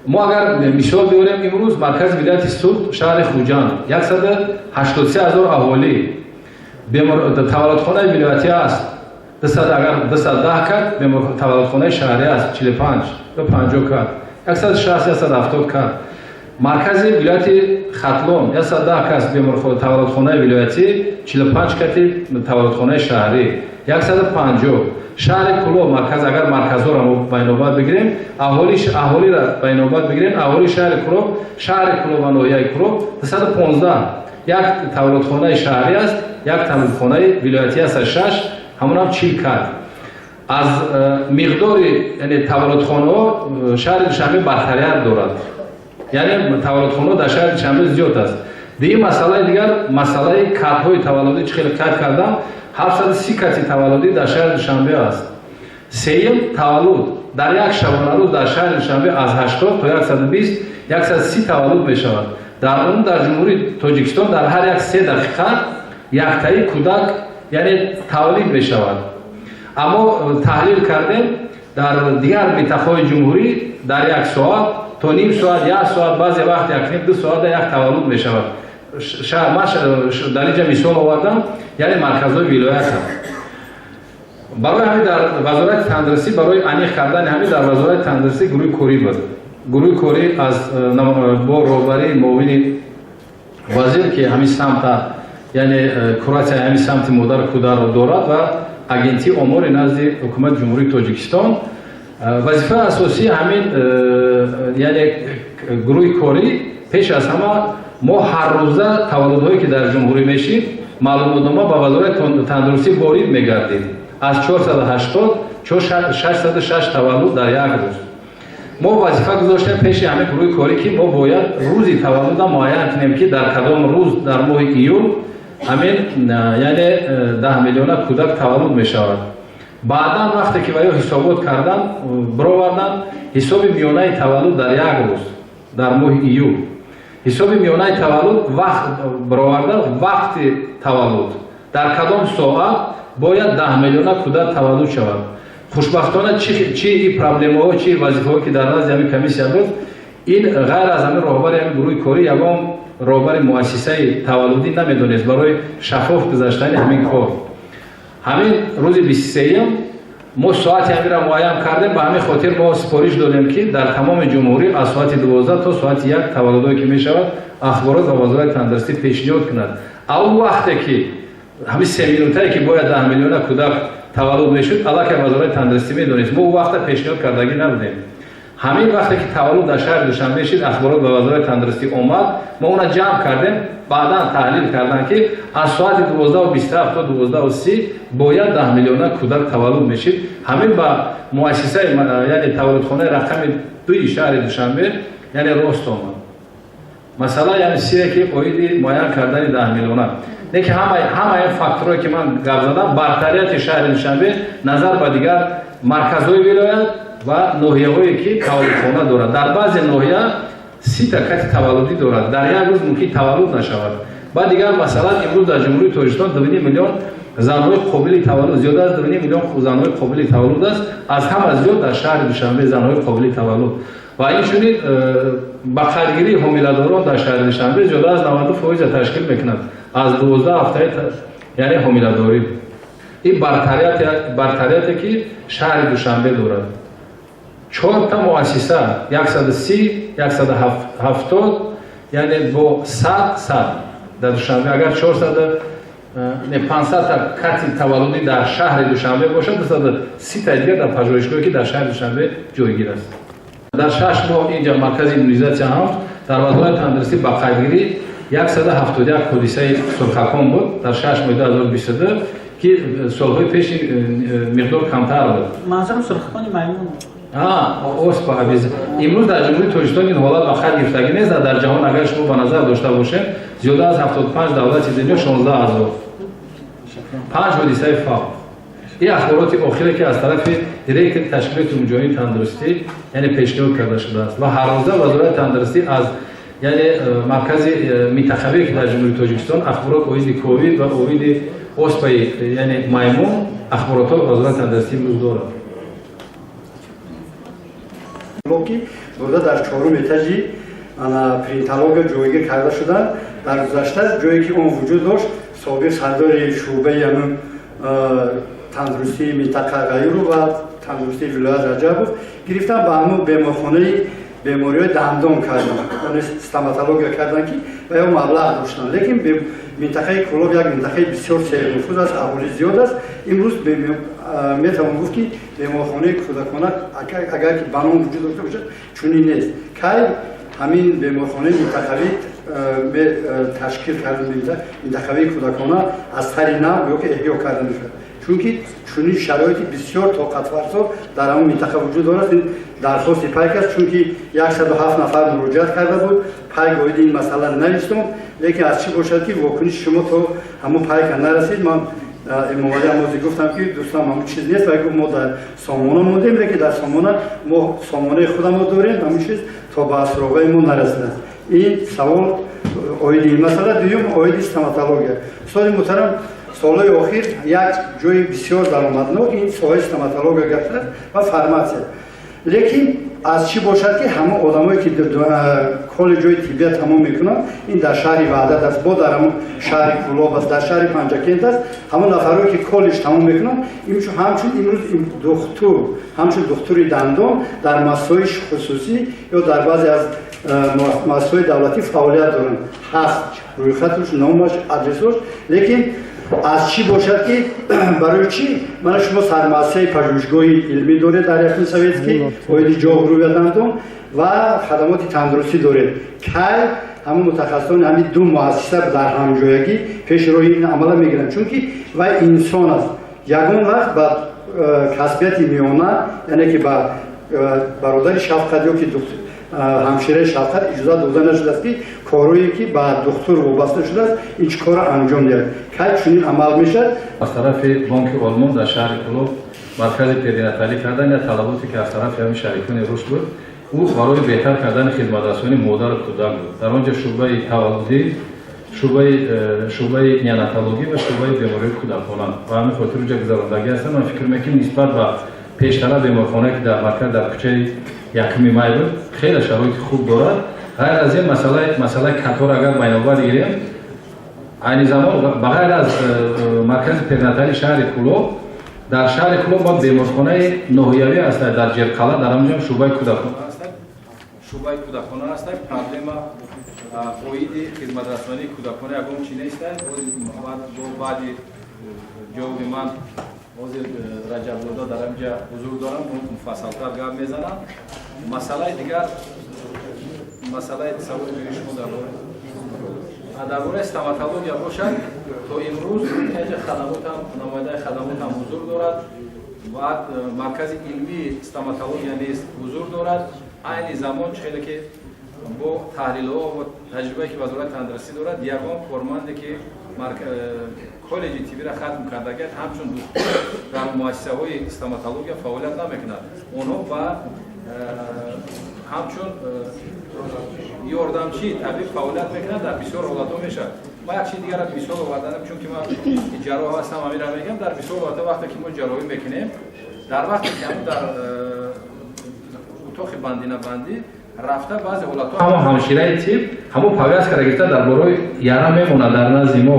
Мо агар мисол биёрем, имрӯз маркази вилояти Суғд, шаҳри Хуҷанд, 183 000 аҳолӣ. Таваллудхонаи вилоятӣ аст 200, агар 210 кат, таваллудхонаи шаҳрӣ аст 45 ё 50 кат, 160, 170 кат. Маркази вилояти Хатлон 110 кас таваллудхонаи вилоятӣ, 45 кати таваллудхонаи шаҳрӣ, 150. Шаҳри Кӯлоб марказ, агар марказҳоро мо байнобат бигирем, аҳолиро байнобат бигирем, аҳолии шаҳри Кӯлоб, шаҳри Кӯлоб ва ноҳияи Кӯлоб 215, як таваллудхонаи шаҳрӣ аст, як таваллудхонаи вилоятӣ аст, шаш, ҳамонам 40 кат. Аз миқдори, яъне таваллудхонаҳо шаҳри Душанбе бартарият дорад, яъне таваллудхонаҳо дар шаҳри Душанбе зиёд аст. Дигар масъалаи дигар, масъалаи катҳои таваллудӣ, чӣ хеле қайд кардам, 730 кати таваллудӣ дар шаҳри Душанбе аст. Сеюм, таваллуд дар як шабонарӯз дар шаҳри Душанбе аз 80 то 120, 130 таваллуд мешавад. Дар умум дар Ҷумҳурии Тоҷикистон дар ҳар як 3 дақиқа яктаи кӯдак, яъне тавлид мешавад. Аммо таҳлил кардем, дар дигар минтақаҳои ҷумҳурӣ дар як соат то ним соат, як соат, баъзе вақт якним ду соата як таваллуд мешавад. Ман дар инҷа мисол овардам, яъне марказҳои вилоята. Барои ҳамин дар Вазорати тандурустӣ, барои аниқ кардани ҳамин, дар Вазорати тандурустӣ гурӯҳи корӣ буд. Гурӯҳи корӣ аз бо роҳбарии муовини вазир, ки ҳамин самта, яъне куратсияи ҳамин самти модару кӯдакро дорад, ва агентии омори назди Ҳукумати Ҷумҳурии Тоҷикистон. Вазифаи асосии ҳамин, яъне гурӯҳи корӣ, пеш аз ҳама мо ҳаррӯза таваллудҳое ки дар ҷумҳурӣ мешид, маълумотнома ба Вазорати тандурустӣ ворид мегардид, аз 480 606 таваллуд дар як рӯз. Мо вазифа гузоштем пеши ҳамин гурӯҳи корӣ, ки мо бояд рӯзи таваллуда муайян кунем, ки дар кадом рӯз дар моҳи июл ҳамин, яъне 10 миллиона кӯдак таваллуд мешавад. Баъдан вақте ки ва ё ҳисобот кардан, бировардан ҳисоби миёнаи таваллуд дар як рӯз дар моҳи июл, ҳисоби миёнаи таваллуд вақт бироварда, вақти таваллуд дар кадом соат бояд 10 миллиона кӯдак таваллуд шавад. Хушбахтона, чи проблемаҳо, чи вазифаҳо ки дар назди ҳамин комиссия буд, ин ғайр аз ҳамин роҳбари ҳамин гурӯҳи корӣ ягон роҳбари муассисаи таваллудӣ намедонист. Барои шаффоф гузаштани ҳамин кор, ҳамин рӯзи 23-юм мо соати ҳаминро муайян кардем. Ба ҳамин хотир мо супориш додем, ки дар тамоми ҷумҳурӣ аз соати 12 то соати 1 таваллудое ки мешавад, ахборот ба Вазорати тандурустӣ пешниҳод кунад. А он вақте ки ҳамин 3 минутае ки бояд 10 миллиона кӯдак таваллуд мешуд, аллакай Вазорати тандурустӣ медонист. Мо он вақта пешниҳод кардагӣ набудем. Ҳамин вақте ки таваллуд дар шаҳри Душанбе шид, ахборот ба Вазорати тандурустӣ омад, мо она ҷамъ кардем, баъдан таҳлил карданд, ки аз соати 12:27 то 12:30 бояд 10 миллиона кӯдак таваллуд мешид. Ҳамин ба муассисаи, яъне таваллудхонаи рақами 2-и шаҳри Душанбе, яъне рост омад масъала, яъне сире ки оиди муайян кардани 10 миллиона. Не ки ҳамаи ин факторое ки ман гап задам, бартарияти шаҳри Душанбе назар ба дигар марказҳои вилоят ва ноҳияҳое ки таваллудхона дорад. Дар баъзе ноҳия 30-та кати таваллудӣ дорад, дар як рӯз мумкин таваллуд нашавад. Баъд дигар, масалан, имрӯз дар Ҷумҳурии Тоҷикистон 2 миллион занҳои қобили таваллуд, зиёда аз 2 миллион занҳои қобили таваллуд аст. Аз ҳама зиёд дар шаҳри Душанбе занҳои қобили таваллуд. Ва инчунин ба қайдгирии ҳомиладорон дар шаҳри Душанбе зиёда аз 92% ташкил мекунад аз 12 ҳафтаи, яъне ҳомиладорӣ. Ин бартарияте ки шаҳри Душанбе дорад. Чорта муассиса 130, 170, яъне бо 100, 100 дар Душанбе. Агар 400, не, 500-та кати таваллудӣ дар шаҳри Душанбе бошад, 230-таи дигар дар пажӯҳишгоҳе ки дар шаҳри Душанбе ҷойгир аст. Дар 6 моҳ инҷа маркази иммунизатсия ҳам дар Вазорати тандурустӣ ба қайдгирӣ 171 ҳодисаи сурхакон буд дар 6 моҳи 2022, ки солҳои пеши миқдор камтар буд. Манзурам сурхакони маймун. Оспа. Имрӯз дар Ҷумҳурии Тоҷикистон ин ҳолат ба қайд гирифтагӣ нест. Дар ҷаҳон, агар шумо ба назар дошта бошем, зиёда аз 75 давлати дунё 16 ҳазор панҷ ҳодисаи фавт. Ин ахбороти охире ки аз тарафи директори Ташкилоти умумиҷаҳонии тандурустӣ, яъне пешниҳод карда шудааст. Ва ҳаррӯза Вазорати тандурустӣ аз, яъне маркази минтақавие ки дар Ҷумҳурии Тоҷикистон, ахборот оиди ковид ва оиди оспаи, яъне маймун, ахборотҳо Вазорати тандурустӣ имрӯз дорад. Ки бурда дар чорум этажи принтология ҷойгир карда шуданд. Дар гузашта ҷое ки он вуҷуд дошт. Собиқ сардори шӯъбаи ҳамун тандурустии минтақа Ғаюров ва тандурустии вилоят Раҷабов гирифтан, ба ҳамун беморхонаи бемориҳои дандон кардан, яъне стоматология кардан, ки ва ё маблағ доштанд. Лекин минтақаи Кӯлоб як минтақаи бисёр сернуфуз аст, аҳолӣ зиёд аст. Имрӯз метавон гуфт, ки беморхонаи кӯдакона, агар ки ба ном вуҷуд дошта бошад, чунин нест. Кай ҳамин беморхонаи минтақавӣ ташкил карда, минтақавии кӯдакона аз сари нав ё ки эҳё карда мешавад? Чунки чунин шароити бисёр тоқатфарсо дар ҳамон минтақа вуҷуд дорад. Ин дархости пайк аст, чунки 107 нафар муроҷиат карда буд. Пайк оиди ин масъала навиштом, лекин аз чӣ бошад, ки вокуниши шумо то ҳамон пайка нарасид. Ман Эмомалӣ Амози гуфтам, ки дӯстам, ҳамон чиз нест, ва гуфт, мо дар сомона мондем, лекин дар сомона мо сомонаи худамо дорем, ҳамон чиз то ба суроғаи мо нарасидааст. Ин савол оиди ин масъала. Дуюм, оиди стоматология. Устоди муҳтарам, солҳои охир як ҷои бисёр даромаднок ин соҳаи стоматология гаштааст ва фарматсия. Лекин аз чӣ бошад, ки ҳамон одамое ки коллеҷҳои тиббия тамом мекунанд, ин дар шаҳри Ваҳдат аст, бо дар ҳамон шаҳри Кӯлоб аст, дар шаҳри Панҷакент аст, ҳамон нафарое ки коллеҷ тамом мекунанд, ҳамчун имрӯз духтур, ҳамчун духтури дандон дар муассисаҳои хусусӣ ё дар баъзе аз муассисаҳои давлатӣ фаъолият доранд. Ҳаст рӯйхаташ, номаш, адресош. Лекин аз чӣ бошад, ки барои чӣ мана шумо сармуассисаи пажӯҳишгоҳи илмӣ доред дар Яхни Советский оиди ҷоғрӯя дандон ва хадамоти тандурустӣ доред, кай ҳамон мутахассисони ҳамин ду муассиса дар ҳамҷоягӣ пеши роҳи ин амала мегиранд? Чунки вай инсон аст, ягон вақт ба касбияти миёна, яъне ки ба бародари шафқат ё ки ҳамшираи шафқат иҷозат дода нашудааст, ки корҳое ки ба духтур вобаста шудааст, ин чӣ корро анҷом диҳад. Кай чунин амал мешавад? Аз тарафи Бонки Олмон дар шаҳри Кӯлоб маркази перинаталӣ кардан, я талаботе ки аз тарафи ҳамин шарикони рушд буд, ӯ барои беҳтар кардани хизматрасонии модару кӯдак буд. Дар он ҷо шӯъбаи таваллудӣ, шӯъбаи неонатологӣ ва шӯъбаи бемориҳои кӯдакона ба ҳамин хотир уҷа гузарондагӣ ҳастанд. Ман фикр мекунем, нисбат ба пештара беморхонае, ки дар марказ дар кӯчаи Якуми Май буд, хеле шароити хуб дорад. Ғайр аз ин, масъалаи катор агар байнобар гирем, айни замон ба ғайр аз маркази перинаталии шаҳри Кӯлоб, дар шаҳри Кӯлоб мо беморхонаи ноҳиявӣ аст дар Ҷерқала, дар ҳамонҷо шӯъбаи кӯдакона аст, шӯъбаи кӯдакона аст. Проблема оиди хизматрасонии кӯдакона ягон чи нест. Баъди ҷавоби ман ҳозир Раҷабзода дар ҳаминҷа ҳузур дорам, муфассалтар гап мезанам. Масъалаи дигар, масъалаи саволи дуюми шумо дар бораи стоматология бошад, то имрӯз инҷа хадамотам, намояндаи хадамотам ҳузур дорад ва маркази илмии стоматология низ ҳузур дорад. Айни замон, хеле ки бо таҳлилҳо ва таҷрибае ки Вазорати тандурустӣ дорад, ягон корманде ки коллеҷи тиббиро хатм кардагият, ҳамчун духтур дар муассисаҳои стоматология фаъолият намекунад. Онҳо ба ҳамчун ёрдамчии табиб фаъолият мекунад, дар бисёр ҳолатҳо мешавад. Ма як чизи дигара мисол оварданам, чунки ман ҷарроҳ ҳастам, ҳаминро мегӯям. Дар бисёр ҳолатҳо, вақте ки мо ҷарроҳӣ мекунем, дар вақте ки ҳамн дар утоқи бандинабандӣ рафта, баъзе ҳолатҳо ҳамон ҳамшираи тиб ҳамон повязкаро гирифта, дар бораи яра мемонад. Дар назди мо,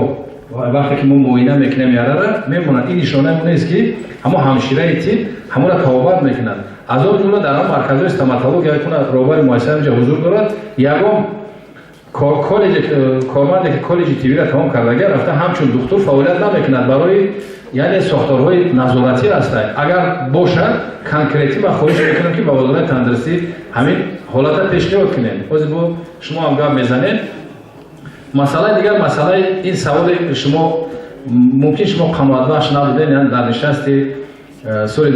вақте ки мо муоина мекунем, ярара мемонад. Ин нишонаи он нест, ки ҳамон ҳамшираи тиб ҳамонро табобат мекунад. Аз он ҷумла дар ҳамон марказҳои стоматология кунад, роҳбари муассиса инҷа ҳузур дорад, ягон коллеҷ корманде ки коллеҷи тиббиро тамом кардагия, рафта ҳамчун духтур фаъолият намекунад. Барои яъне сохторҳои назоратӣ ҳастанд. Агар бошад конкретӣ, ман хоҳиш мекунам, ки ба Вазорати тандурустӣ ҳамин ҳолата пешниҳод кунем. Ҳозир бо шумо ҳам гап мезанем. Масъалаи дигар, масъалаи ин саволи шумо, мумкин шумо қаноатбахш набудем. Яъне дар нишасти соли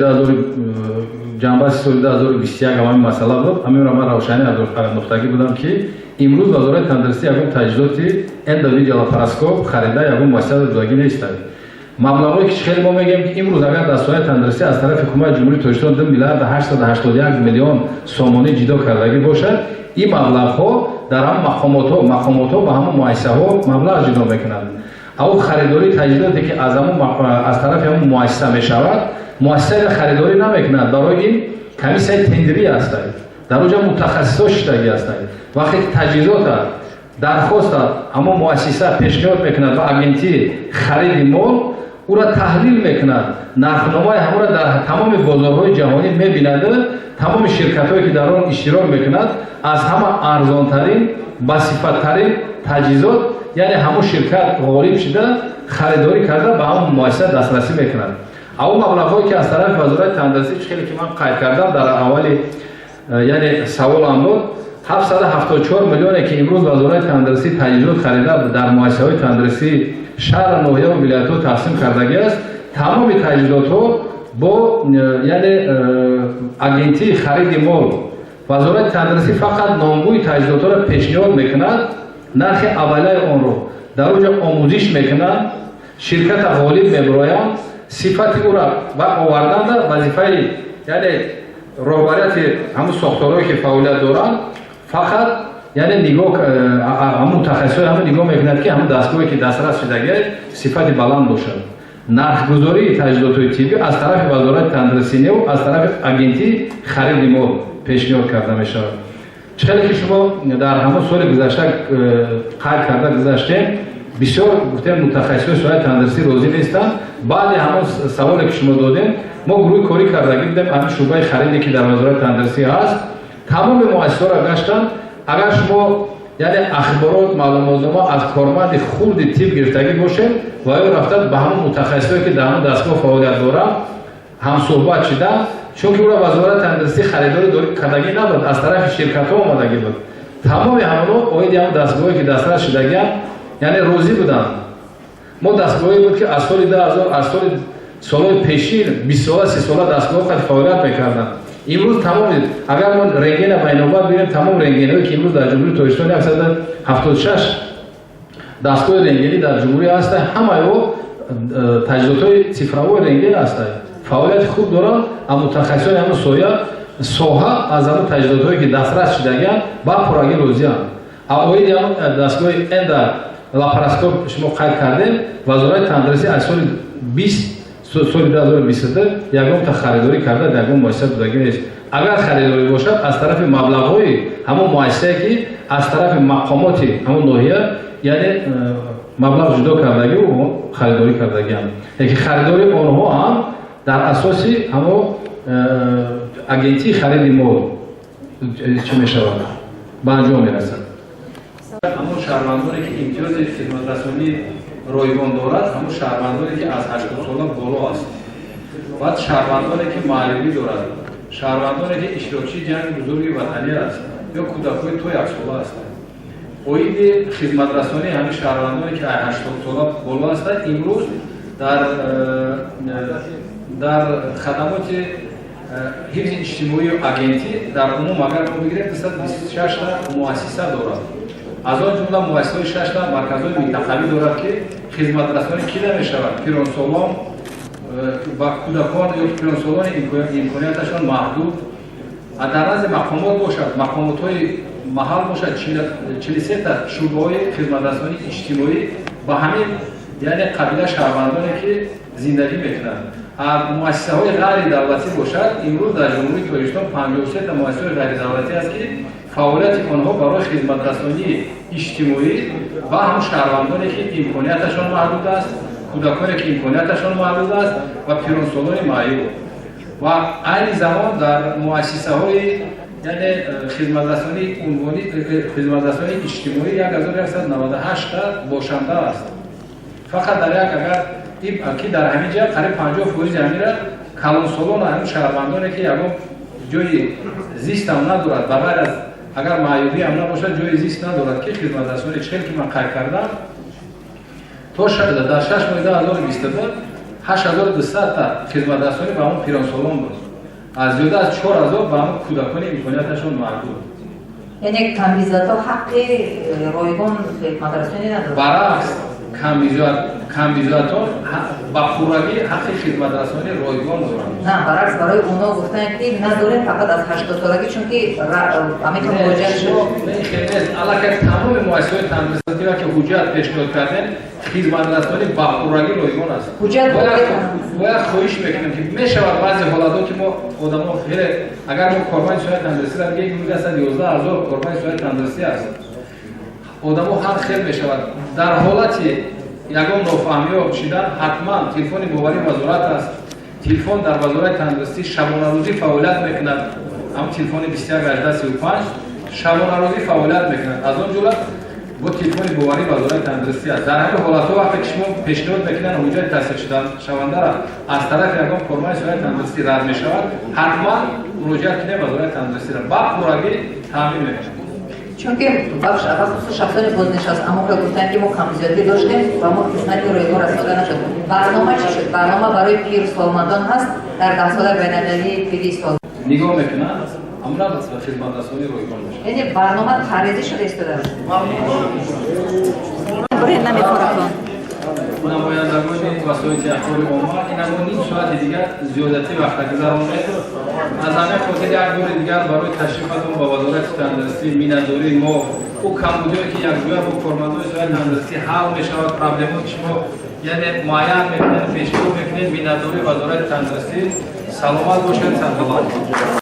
ҷанбаси соли 2021 ҳамин масъала буд. Ҳаминро ман равшанӣ андохтагӣ будам, ки имрӯз Вазорати тандурустӣ ягон таҷҳизоти эндовидеолапароскоп харида ягон муассиса додагӣ нестад. Маблағҳое ки хеле мо мегӯем, ки имрӯз агар дар соҳаи тандурустӣ аз тарафи ҳукумати Ҷумҳурии Тоҷикистон 2 миллиарду 881 миллион сомонӣ ҷидо кардагӣ бошад, ин маблағҳо дар ҳамон мақомотҳо ба ҳамон муассисаҳо маблағ ҷудо мекунанд. Ав харидории таҷҳизоте ки аз тарафи ҳамон муассиса мешавад, муассисаро харидорӣ намекунад. Барои ин комиссияи тендерӣ ҳастанд, дар оҷа мутахассисҳо шиштагӣ ҳастанд. Вақте ки таҷҳизота Дархоста ҳамон муассиса пешниҳод мекунад ва агентии хариди мол ӯра таҳлил мекунад, нархномаи ҳамонро дар тамоми бозорҳои ҷаҳонӣ мебинад, тамоми ширкатҳое ки дар он иштирок мекунад, аз ҳама арзонтарин, басифаттарин таҷҳизот, яъне ҳамон ширкат ғолиб шуда, харидорӣ карда, ба ҳамон муассиса дастрасӣ мекунад. Ҳамон маблағҳое ки аз тарафи Вазорати тандурустӣ, чӣ хеле ки ман қайд кардам дар аввали, яъне саволам буд, 774 миллионе ки имрӯз Вазорати тандурустӣ таҷҳизот харида, дар муассисаҳои тандурустӣ шаҳр, ноҳияву вилоятҳо тақсим кардагӣ аст, тамоми таҷҳизотҳо бо, яъне, агентии хариди мол. Вазорати тандурустӣ фақат номгӯи таҷҳизотҳоро пешниҳод мекунад, нархи аввалияи онро дар оҷа омӯзиш мекунад, ширката ғолиб мебироянд, сифати ӯра ва оварданда вазифаи, яъне, роҳбарияти ҳамун сохторҳое ки фаъолият доранд, фақат, яъне, нигоҳ, ҳамун мутахассисҳои ҳамун нигоҳ мекунад, ки ҳамун дастгоҳе ки дастрас шудагиа сифати баланд бошад. Нархгузории таҷҳизотҳои тиббӣ аз тарафи Вазорати тандурустӣ неву аз тарафи агентии хариди мол пешниҳод карда мешавад. Чӣ хеле ки шумо дар ҳамон соли гузашта қайд карда гузаштем, бисёр гуфтем, мутахассисҳои соҳаи тандурустӣ розӣ нестанд. Баъди ҳамон саволе ки шумо додем, мо гурӯҳи корӣ кардагӣ будем. Ҳамин шӯъбаи хариде ки дар Вазорати тандурустӣ ҳаст, тамоми муассисаҳоро гаштанд. Агар шумо, яъне, ахборот, маълумотнома аз корманди хурди тиб гирифтагӣ бошед ва ё рафта ба ҳамон мутахассисое ки дар ҳамон дастгоҳ фаъолият доранд ҳамсӯҳбат шуданд, чунки ӯро Вазорати тандурустӣ харидорӣ кардагӣ набуд, аз тарафи ширкатҳо омадагӣ буд. Тамоми ҳамоно оиди ҳамон дастгоҳое ки дастрас шудагианд, яъне, розӣ буданд. Мо дастгоҳое буд, ки аз соли 2000, аз соли солҳои пешин, 20 сола, 30 сола дастгоҳ қад фаъолият мекарданд. Имрӯз тамоми, агар мо рентгена ба инобат бинем, тамом рентгенҳое ки имрӯз дар Ҷумҳурии Тоҷикистон, 176 дастгоҳи рентгенӣ дар ҷумҳурӣ ҳастанд, ҳамаи о таҷҳизотҳои цифровой рентген ҳастанд, фаъолияти хуб доранд. А мутахассисони ҳамон соҳа аз ҳамон таҷҳизотҳое ки дастрас шудагианд ба пуррагӣ розианд. А оиди ҳамон дастгоҳи энда лапароскоп шумо қайд кардем, Вазорати тандурустӣ аз соли бист, соли 2022 ягонта харидорӣ карда ягон муассиса будагӣ нест. Агар харидорӣ бошад, аз тарафи маблағҳои ҳамон муассисае ки аз тарафи мақомоти ҳамон ноҳия, яъне, маблағ ҷудо кардагӣ, харидорӣ кардагиам, яки харидории онҳо ҳам дар асоси ҳамон агентии хариди мол чӣ мешавад, ба анҷом мерасад. Ҳамон шаҳрвандоне ки имтиёзи хизматрасонии ройгон дорад, ҳамон шаҳрвандоне ки аз 80 сола боло аст, баъд шаҳрвандоне ки маълумӣ дорад, шаҳрвандоне ки иштирокчии Ҷанги Бузурги Ватанӣ аст ё кӯдакҳои то 1 сола ҳастанд. Оиди хизматрасонии ҳамин шаҳрвандоне ки 80 сола боло ҳастанд, имрӯз дар хадамоти ҳифзи иҷтимоию агентӣ дар умум агар мо бигирем, 226-та муассиса дорад. Аз он ҷумла муассисаҳои шашта марказҳои минтақавӣ дорад, ки хизматрасонӣ ки намешавад пиронсолон ва кӯдакон ё пиронсолони имконияташон маҳдуд. Дар назди мақомот бошад, мақомотҳои маҳал бошад, 43-та шӯъбаҳои хизматрасонии иҷтимоӣ ба ҳамин, яъне, қабила шаҳрвандоне ки зиндагӣ мекунанд. Муассисаҳои ғайридавлатӣ бошад, имрӯз дар Ҷумҳурии Тоҷикистон 53-та муассисаҳои ғайридавлатӣ аст, ки фаъолияти онҳо барои хизматрасонии иҷтимоӣ ба ҳам шаҳрвандоне ки имконияташон маҳдуд аст, кӯдаконе ки имконияташон маҳдуд аст ва пиронсолони маъюб. Ва айни замон дар муассисаҳои, яъне, хизматрасонии унвонӣ, хизматрасонии иҷтимоӣ 1198-та бошанда аст. Фақат дар як агар ки дар ҳамин ҷа қариб 50% ҳамира калонсолон, ҳамин шаҳрвандоне ки ягон ҷои зистам надорад, ба ғайр аз агар маъюбӣ ҳам набошад, ҷои зист надорад, ки хизматрасонӣ чхел ки ман қайд кардам, то дар 6 моҳи 2022 8200-та хизматрасонӣ ба ҳамон пиронсолон буд, аз зиёда аз 4000 ба ҳамон кӯдакони имконияташон маҳдуд. Яъне камбизоатҳо ҳаққи ройгон хизматрасонӣ надоранд? Баръакс, камбизоатон ба пуррагӣ ҳаққи хизматрасонии ройгон доранд. На, баръакс, барои онҳо гуфтанд, ки надорем, фақат аз 80 солагӣ, чунки ҳамин муроҷиат шуд. Аллакай тамоми муассисаҳои тандурустӣ, ки ҳуҷҷат пешниҳод кардем, хизматрасонӣ ба пуррагӣ ройгон аст. Бояд хоҳиш мекунем, ки мешавад баъзе ҳолатҳо, ки мо одамо хеле, агар мо корманди соҳаи тандурустиро бигем, имрӯз ҳастанд 11 000 корманди соҳаи тандурустӣ аст. Одамо ҳар хел мешавад. Дар ҳолати ягон нофаҳмиҳо шидан, ҳатман телефони боварии вазорат аст. Телефон дар Вазорати тандурустӣ шабонарӯзӣ фаъолият мекунад. Ҳам телефони 21 18 35 шабонарӯзӣ фаъолият мекунад. Аз он ҷумла бо телефони боварии Вазорати тандурустӣ аст. Дар ҳамин ҳолатҳо, вақте ки шумо пешниҳод мекунанд, ҳуҷҷати тасдиқшавандаро аз тарафи ягон корманди соҳаи тандурустӣ рад мешавад, ҳатман муроҷиат кунем, Вазорати тандурустиро ба пуррагӣ таъмин мекунад. Чунки бахусус шахсони бознишаст, аммо ки гуфтанд, ки мо камзиёдӣ доштем ва мо хизмати ройгон расода нашуд. Барнома чӣ шуд? Барнома барои пир солмандон ҳаст дар 10-солаи байналмилалии пири сол? Нигоҳ мекунанд, ҳамуна хизматрасонии ройгон мешавад. Яъне барнома таррезӣ шуда истодааст. Намехӯратон. Намояндагони васоити ахбори омма, инамо ним соати дигар зиёдатӣ вақта гузаронед. Аз ҳамин хотир як бори дигар барои ташрифатон ба Вазорати тандурустӣ миннатдории мо. Ӯ камбудиое ки якҷоя бо кормандони соҳаи тандурустӣ ҳал мешавад, проблемҳое ки шумо, яъне, муайян мекунед, пешниҳод мекунед, миннатдории Вазорати тандурустӣ. Саломат бошед, сарбаланд.